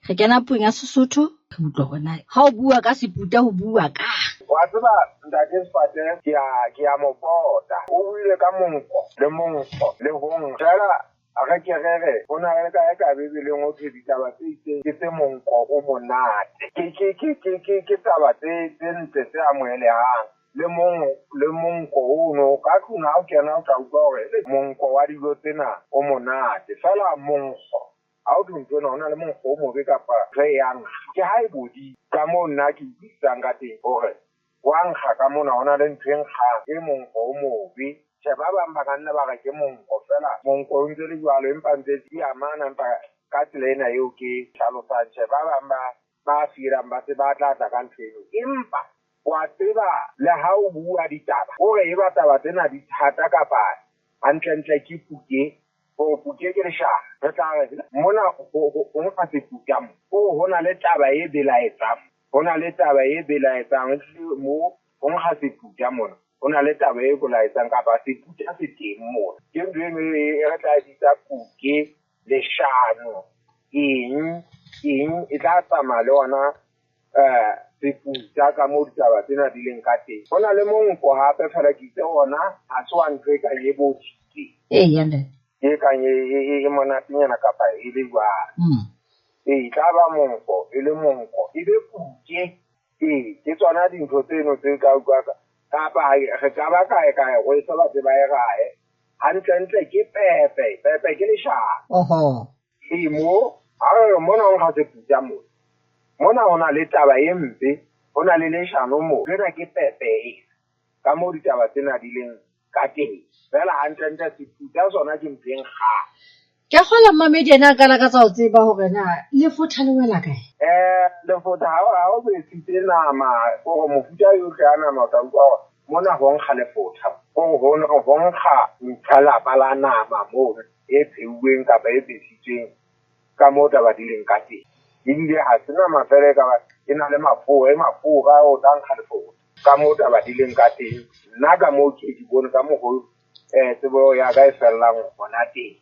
Re kena puong ya Sesotho, re utlwa hore na ha o bua ka seputa ho bua kang. Wa tseba ntate Sefate ke a mo pota. O buile ka monko le monkgo le hong fela re ke re re ho na le kae ka Bibeleng ho thwe ditaba tse itseng ke tse monko o monate. Ke taba tse ntle tse amohelehang. Le mong le monko ono ka tlung ha o kena o tla utlwa hore monko wa dijo tsena o monate. Feela monkgo ha o thwe ntho ena ho na le monkgo o mobe kapa ntho e ya nkga. Ke ha e bodile ka moo nna ke utlwisisang ka teng hore wa nkga ka mona ho na le ntho e nkgang e monko o mobe. Tjhe, ba bang ba ka nna ba re ke monko feela monko o ntse le jwalo empa ntse di amana empa ka tsela ena eo ke hlalosang. Tjhe, ba bang ba feelang ba se ba tla tla ka ntho eno. Empa wa tseba le ha o bua ditaba hore e ba taba tsena di thata kapa hantlentle ke puke hore puke ke leshano. Re tla re mona ho nkga seputa mo. Ho na le taba e belaetsang. Ho na le taba e belaetsang mo ho nkga seputa mona. Ho na le taba e bolaetsang kapa seputa se teng mona. Ke ntho eno e re tla bitsa puke, leshano, eng, eng e tla tsamaya le ona seputa ka moo ditaba tsena di leng ka teng. Ho na le monko hape fela ke itse ona ha se wa ntho e kang e bodile. Eya ntate. E kang e monatenyana kapa e le jwang. Ee, tla ba monko, e le monko, e be puke. Ee, ke tsona dintho tseno tse ka utlwa kapa re ka ba kae kae rwesa batho ba e rae. Hantlentle ke pepe, pepe ke leshano. Oho. Ee, mo ha re re mona ho nkga seputa mona. Mona ho na le taba e mpe, ho na le leshano mo. Ena ke pepe e. Ka moo ditaba tsena di leng ka teng. Feela hantlentle seputa sona ke ntho e nkgang. Ke a kgolwa mmamedi ena a ka lakatsa ho tseba hore na lefotha le wela kae. Lefotha ha o besitse nama hore mofuta yohle ya nama o tla utlwa hore mona ho nkga lefotha. Hore ho nkga ntlha lapa la nama moo e pheuweng kapa e besitsweng ka moo taba di leng ka teng. Ebile ha se nama feela e ka ba e na le mafura, e mafura o tla nkga lefotha ka moo taba di leng ka teng. Nna ka moo ke di bone ka mokgo tsebo ya ka e fellang hona teng.